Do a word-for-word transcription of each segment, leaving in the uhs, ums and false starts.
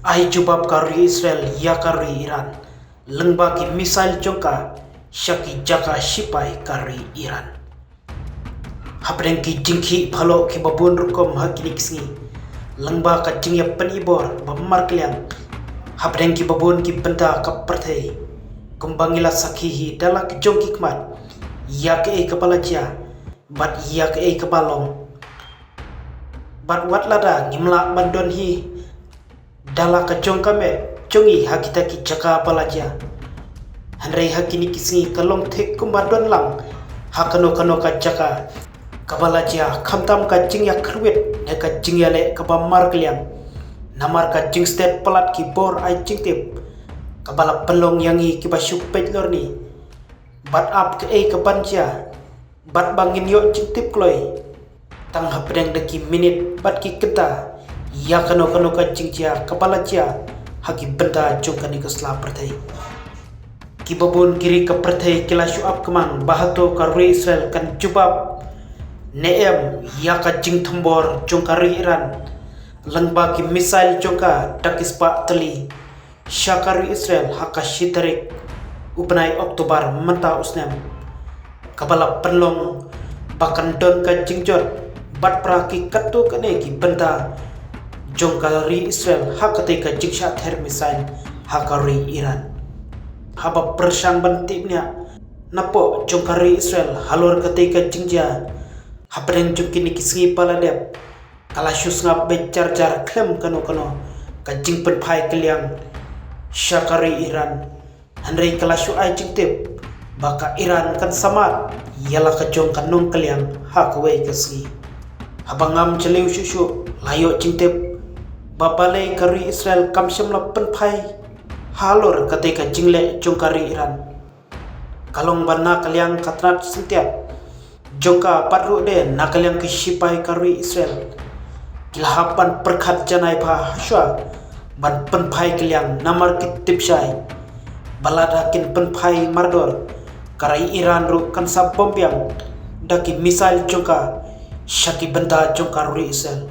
Ai jubab ka ri Israel ïa ka ri Iran lyngba ki missile jong ka sha ki jaka shipai ka ri Iran. Hapdeng ki jingkhih phalok kiba bun rukom ha kine ki sngi lyngba ka jingïapynibor ba markylliang hapdeng kiba bun ki bynta ka pyrthei, kumba ngi la sakhi hi da la ki jong ki khmat ïa kaei kaba la jia bad ïa kaei kaba long. Bad wat lada ngim lah ban don hi da la ka jong ka met jong ngi ha kita ki jaka ba la jia, hynrei ha kine ki sngi ka long thik kumba don lang ha kano kano ka jaka kaba la jia, khamtam ka jingïakyrwit ne ka jingïaleh kaba markylliang namar ka jingstet palat ki bor ai jingtip kaba la pynlong ïa ngi kiba shu peit lorni bad ap kaei kaban jia bad ba ngin ïoh jingtip kloi tang hapdeng da ki minit bad ki kynta ïa kano kano ka jingjia kaba la jia ha ki bynta jong kane ka sla pyrthei. Kiba bun ki ri ka pyrthei ki la shu ap kmang ba hato ka ri Israel kan jubab ne em ïa ka jingthombor jong ka ri Iran lyngba ki missile jong ka da ki spah tylli sha ka ri Israel ha ka shi tarik u bnai October mynta u snem, kaba la pynlong ba kan don ka jingjot bad pra ki katto katne ki bynta jong ka ri Israel ha katei ka jingshah ther missile ha ka ri Iran. Haba pyrshang ban tip nia napoh jong ka ri Israel halor katei ka jingjia hapdeng jong kine ki sngi ba la dep, ka la shu sngap beit jar jar khlem kano kano ka jingpynphai kylliang sha ka ri Iran. Hynrei ka la shu ai jingtip ba ka Iran kan sa mad ïa la ka jong ka nongkylliang ha kawei ka sngi. Haba ngam jylliew shuh shuh la ïoh jingtip ba balei ka ri Israel kam shym la pynphai halor katei ka jingleh jong ka ri Iran. Ka long ba na ka liang ka tnat syntiat jong ka bad ruh de na ka liang ki shipai ka ri Israel ki la hap ban pyrkhat janai bha hashwa ban pynphai kylliang namar ki tip shai ba lada kin pynphai mardor, ka ri Iran ruh kan sa bom biang da ki missile jong ka sha ki bynta jong ka ri Israel.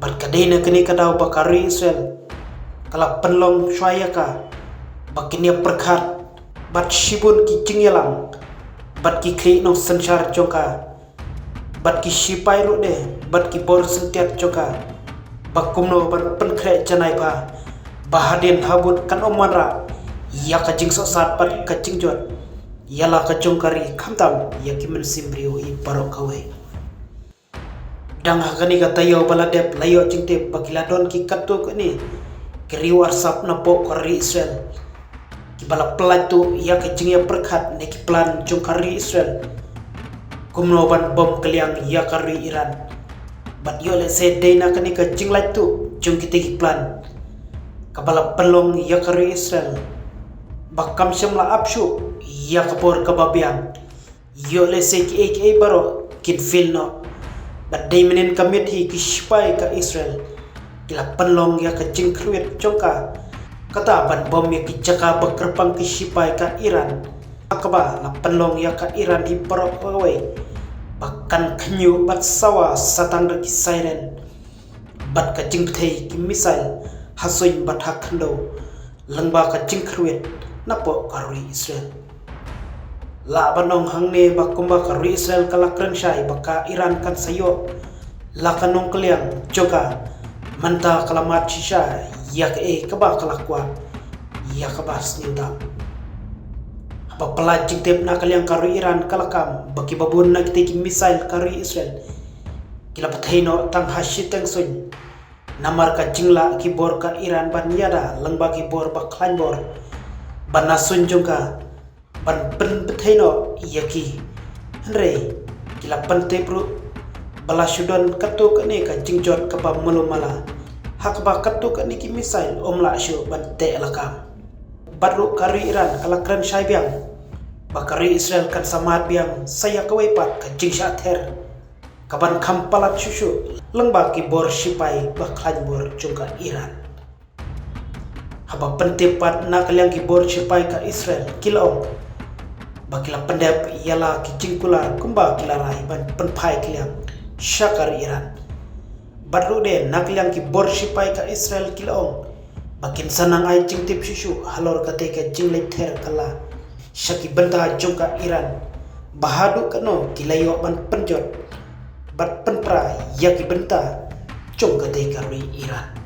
Bad ka dei na kane ka daw ba ka ri Israel ka la pynlong shuwa ïa ka ba kin ïa pyrkhat bad shibun ki jingïalang bad ki khlieh nongsynshar jong ka bad ki shipai ruh de bad ki bor syntiat jong ka ba kumno ban pynkhreh janai bha ba hadien habud kan ym wanrah ïa ka jingsohsat bad ka jingjot ïa la ka jong ka ri khamtam ïa ki mynsiem briew hi baroh kawei. Dang ha kane ka taïew ba la dep la ïoh jingtip ba ki la don ki katto katne ki riew arsap napoh ka ri Israel kiba la pyllait tuh ïa ka jingïapyrkhat ne ki plan jong ka ri Israel kumno ban bom kylliang ïa ka ri Iran. Bad ïoh lehse dei na kane ka jinglait tuh jong kitei ki plan kaba la pynlong ïa ka ri Israel ba kam shym la ap shuh ïa ka por kaba biang. Ïoh lehse kiei kiei baroh kin fail noh. Bad dei mynnin ka miet hi ki shipai ka Israel ki la pynlong ïa ka jingkyrwit jong ka kata ban bom ïa ki jaka ba kyrpang ki shipai ka Iran. Ha kaba la pynlong ïa ka Iran hi baroh kawei ba kan khynñiuh bad sawa sa tang da ki siren bad ka jingbthei ki missile ha suiñ bad ha khyndew lyngba ka jingkyrwit napoh ka ri Israel. Lah ban ong hangne ba kumba ka ri Israel ka la kren shai ba ka Iran kan sa ïoh la ka nongkylliang jong ka, mynta ka la mad shisha ïa kaei kaba ka la kwah ïa kaba sniew tam. Haba pynlait jingtip na ka liang ka ri Iran ka la kam ba kiba bun na kitei ki missile ka ri Israel ki la pynthei noh tang ha shiteng suiñ. Namar ka jinglah ki bor ka Iran ban ïada lyngba ki bor ba khlaiñ bor ba na suiñ jong ka ban pynpynthei noh ïa ki. Hynrei ki la pyntip ruh ba la shu don katto katne ka jingjot kaba malu mala ha kaba katto katne ki missile ym lah shuh ban teh lakam. Bad ruh ka ri Iran ka la kren shai biang ba ka ri Israel kan sa mad biang sa ïa kawei pat ka jingshah ther kaban kham palat shuh shuh lyngba ki bor shipai ba khlaiñ bor jong ka Iran. Haba pyntip pat na ka liang ki bor shipai ka Israel ki la ong ba ki la pyndep ïa la ki jingkular kumba ki la rai ban pynphai kylliang sha ka ri Iran. Bad ruh de na ka liang ki bor shipai ka Israel ki la ong ba kin sa nang ai jingtip shuh shuh halor katei ka jingleit ther kylla sha ki bynta jong ka Iran, ba haduh katno ki la ïoh ban pynjot bad pynpra ïa ki bynta jong katei ka ri Iran.